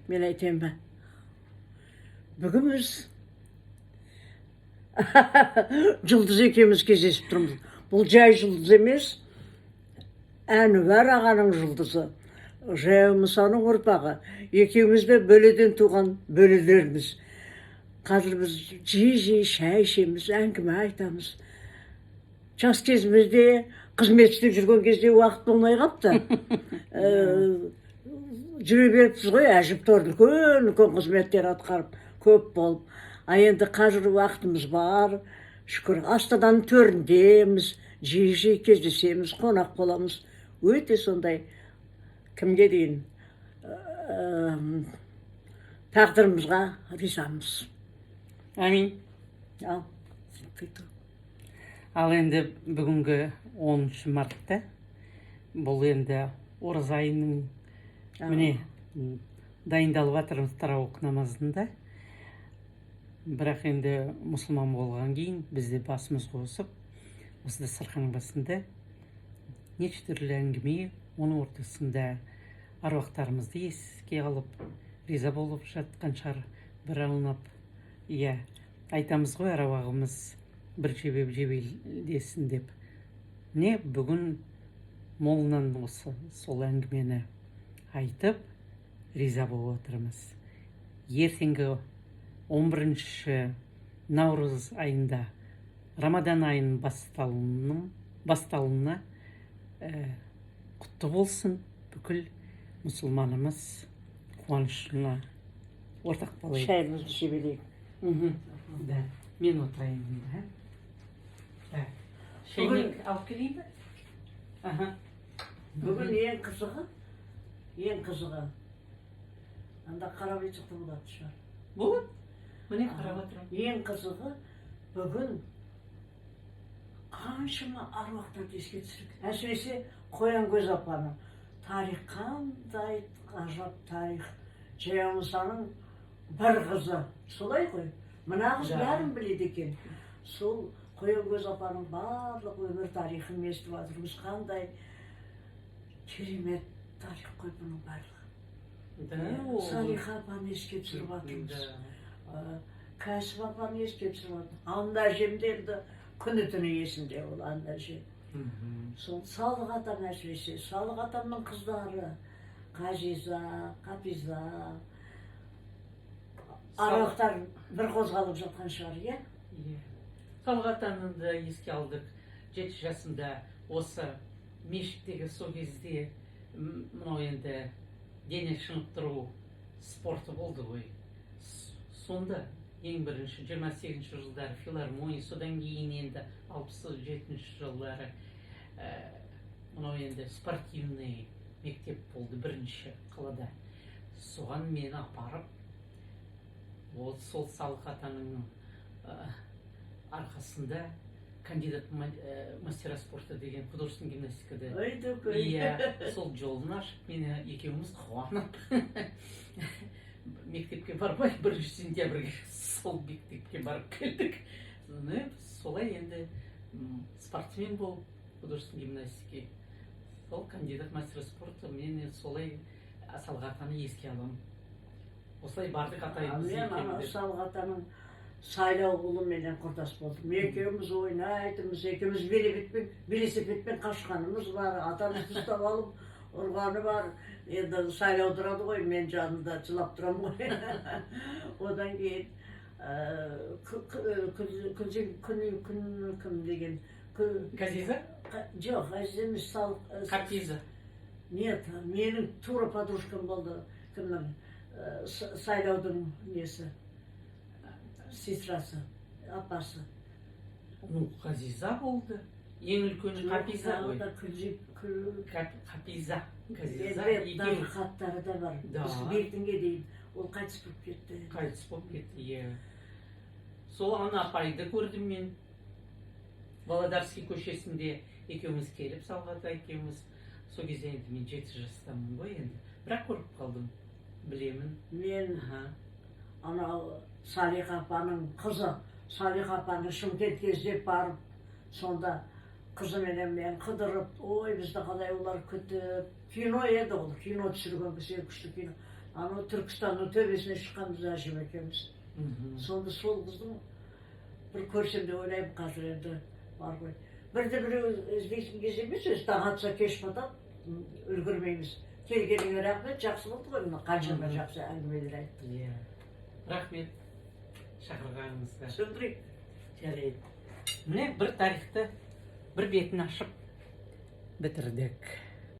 Мен айтайын ба? Бүгін біз Жұлдыз екеуміз кездесіп тұрмыз. Бұл жай жұлдыз емес, Әнуар ағаның жұлдызы. Жаяу Мұсаның ұрпағы. Екеуміз де бөледен туған бөлелерміз. Қазір біз жиі-жиі шай ішеміз, әңгіме айтамыз. Жас кезімізде қызмет істеп жүрген кезде уақыт болмай қалыпты. Жүре беріппіз ғой, әжептәуір үлкен үлкен қызметтер атқарып, көп болып. А енді қазір уақытымыз бар, шүкір, Астананың төріндеміз, жиі жиі кездесеміз, қонақ боламыз. Өте сондай кімге дейін тағдырымызға ризамыз. Әмин. Ал. Ал енді бүгінгі 10 мартта, бұл енді ораза айының, міне, дайындалып жатырмыз тарауых намазында. Бірақ енді мұсылман болған кейін біз де басымыз қосып, осы дастарханның басында неше түрлі әңгіме, оның ортасында аруақтарымызды еске алып, риза болып жатқан шығар бір аунап. Иә, айтамыз ғой, аруағымыз бір жебеп жебелдесін деп. Міне, бүгін молынан осы сол әңгімені айтып, риза болып отырмыз. Ертеңгі 11 наурыз айында Рамадан айының басталуына құтты болсын. Бүкіл мұсылманымыз қуанышына ортақ болайық. Шайымызды іше берейік. Да, мен отырайын енді, так, шайнек алып келейін бе? Аха. Бүгін ең қызығы, ең қызығы, анда қарап айтсақ та болады шығар. Болады, міне, қарап отырамын. Ең қызығы, бүгін қаншама аруақтарды еске түсірдік. Әсіресе Қоян көз апаны. Тарих қандай ғажап тарих. Жаяу Мұсаның бір қызы, солай ғой? Мына қыз Да. бәрін біледі екен. Сол Қоян көз апаның барлық өмір тарихын естіп жатырмыз. Қандай керемет тарих қой бұның барлығы. Да, ол Салиха апаны еске түсіріп жатырмыз. Кәсіп апаны еске түсіріп жатырмыз. Анна әжем де енді күні түні есімде ол Анна әжем. Сол Салық атам, әсіресе Салық атамның қыздары Ғазиза, Қапиза, аруақтар бір қозғалып жатқан шығар, иә? Иә, Салық атаны да еске алдық. 7 жасында осы мешіттегі сол кезде мынау енді дене шынықтыру спорты болды ғой. Сонда ең бірінші 28 жылдары филармония, содан кейін енді 67 жылдары мынау енді спортивный мектеп болды бірінші қалада. Соған мені апарып, ол сол Салық атаның арқасында кандидат мастера спорта деген художественный гимнастикада. Ой, дөкей. Иә, сол жолын ашып, мені екеуміз қуанып, мектепке бармай, 1 сентябрьге сол мектепке барып келдік. Міне, солай енді спортсмен болып, художественный гимнастика, сол кандидат мастера спорта. Мен енді солай Салық атаны еске аламын. Осылай бардық атайымыз Мен ана екеуміз. Салық атаның Сайлау ұлыменен құрдас болдым. Екеуміз ойнайтынбыз, екеуміз велосипедпен қашқанымыз бар, атамызды ұстап алып ұрғаны бар. Енді Сайлау тұрады ғой, мен жанында жылап тұрамын ғой. Одан кейін күн күн күн кім деген Газиза. Жоқ, Ғазиза емес, Салық Қапиза. Нет, менің тура подружкам болды, кімнің, Сайлаудың несі, сестрасы, апасы. Ну, Ғазиза болды ең үлкені, Қапиза Тағы ғой. да Күлжип Күл. Қапиза, Ғазиза. Енді даже Екеуі. хаттары да бар. Да. Біз бертінге дейін ол қайтыс болып кетті. Қайтыс болып кетті, иә. Сол ана апайды көрдім мен Володарский көшесінде. Екеуміз келіп, Салық ата екеуміз, сол кезде енді мен 7 жастамын ғой енді, бірақ көріп қалдым, білемін. Мен анау Салиха апаның қызы, Салиха апаны Шымкентке іздеп барып, сонда қызыменен мен қыдырып, ой, бізді қалай олар күтіп. Кино еді ол, кино түсірген кісі, күшті кино. Анау Түркістанның төбесіне шыққанбыз әжем екеуміз. Сонда сол қыздың бір көрсем деп ойлаймын қазір енді бар ғой. Бірде біреу іздейтін кез емес, өзі таң атса, кеш батады, үлгермейміз. Келгеніңе рахмет, жақсы болды ғой, мына қаншама жақсы әңгімелер айттың. Иә, рахмет шақырғаныңызға. Сөндірейік. Жарайды, міне, бір тарихты бір бетін ашып бітірдік.